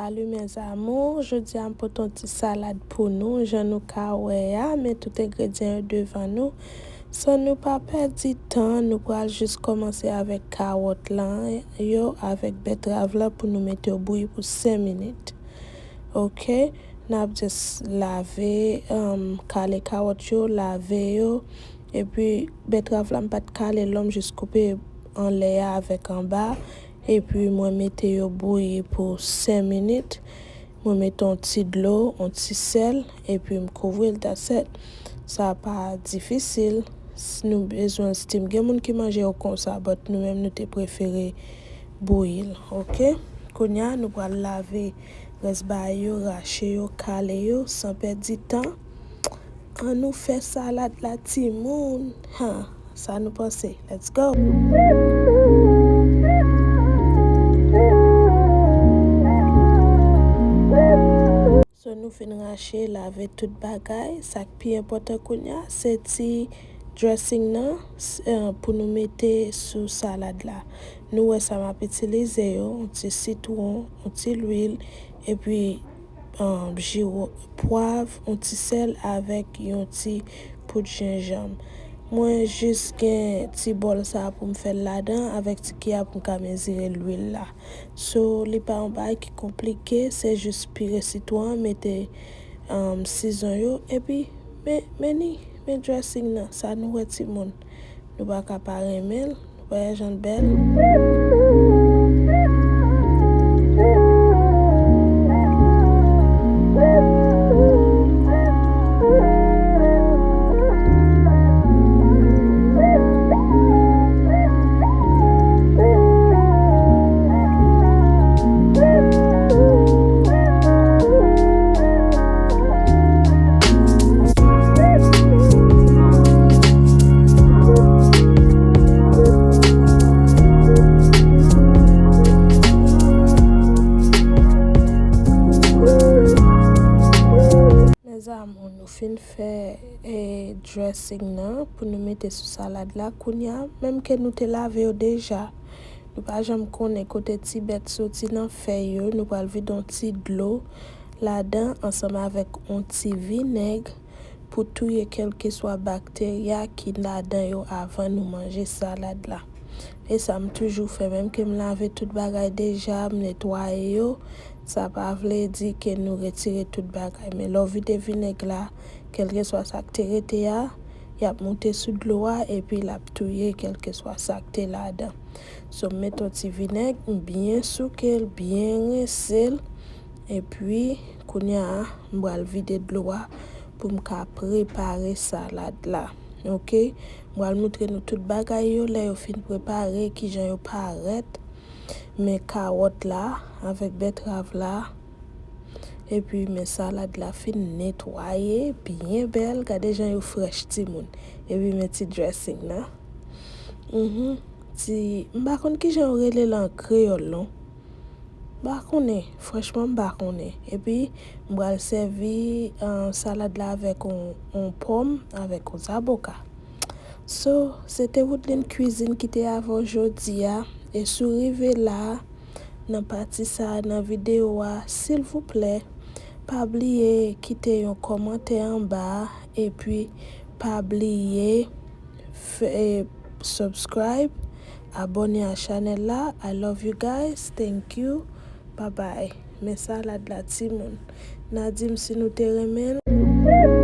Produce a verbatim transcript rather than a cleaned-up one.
Salut mes amours, jodi a m pote yon ti salad pou nou, jan nou ka wè a, men tout engredyan yo devan nou. San nou pa pèdi tan, nou pral jis kòmanse avèk kawòt lan yo, avèk bètrav la pou nou mete yo bouyi pou senk minit. Ok, n ap jis lave, um, kale kawòt yo, lave yo, epi bètrav la m pa t kale l, m jis koupe anlè a avèk anba. Epi mwen mete yo bouyi pou senk minit. Mwen mete yon ti dlo, yon ti sèl, epi m kouvri l, that's it. Sa pa difisil. S-, nou bezwen l steam. Gen moun ki manje yo konsa, but nou menm nou te prefere bouyi l, ok? Kounye a, nou pral lave rès bagay yo, rache yo, kale yo, san pèdi tan. Ann nou fè salad la, timoun. Ha, sa nou panse? Let's go! So, nou fin rache, lave tout bagay. Sa k pi enpòtan kounye a, se ti dressing nan, s-, eh, pou nou mete sou salad la. Nou wè sa m ap itilize yo, yon ti sitwon, yon ti lwil, epi um, jiwo, pwav, yon ti sèl avèk yon ti poud jenjanm. Mwen jis gen ti bòl sa a pou m fè l ladan avèk ti kiyè pou m ka mezire lwil la. So, li pa yon bagay ki konplike, se jis pire sitwon an, mete, um, sizon yo, epi men, men ni, men dressing nan, sa nou wè timoun. Nou pa ka pa renmen l. Vwayaj an bèl. Mes amours, nou fin fè, eh, dressing nan pou nou mete sou salad la. Kounye a, menm ke nou te lave yo deja, nou pa janm konnen kote ti bèt soti nan fèy yo. Nou pral vide yon ti dlo ladan ansanm avèk yon ti vinèg pou touye kèlkeswa bakterya ki ladan yo avan nou manje salad la. E sa m toujou fè, menm ke m lave tout bagay deja, m netwaye yo, sa pa vle di ke nou retire tout bagay. Men lè w vide vinèg la, kèlkeswa sa k te rete a, y ap moute sou dlo a, epi l ap touye kèlkeswa sa k te ladan. So, m mete yon ti vinèg, m byen souke l, byen rense l, epi kounye a, m pral vide dlo a pou m ka prepare salad la. Ok? M pral moutre nou tout bagay yo, lè yo fin prepare, kijan yo parèt. Men kawòt la, avèk bètrav la, epi men salad la fin netwaye, byen bèl. Gade jan yo frèch, timoun. Epi men ti dressing nan. Mhm. Ti, m pa konn kijan yo rele l an kreyòl, non. M pa konnen, franchman, m pa konnen. Epi, m pral sèvi, eh, salad la avèk yon, yon pòm, avèk yon zaboka. So, se te Woodline Cuisine ki te avè w jodi a. E si w rive la, nan pati sa a, nan videyo a, silvouplè, pa bliye kite yon kòmantè anba a, epi pa bliye fè, subscribe, abòne a chanèl la. I love you guys. Thank you. Bye bye. Men salad la, timoun. N a di m si nou te renmen l.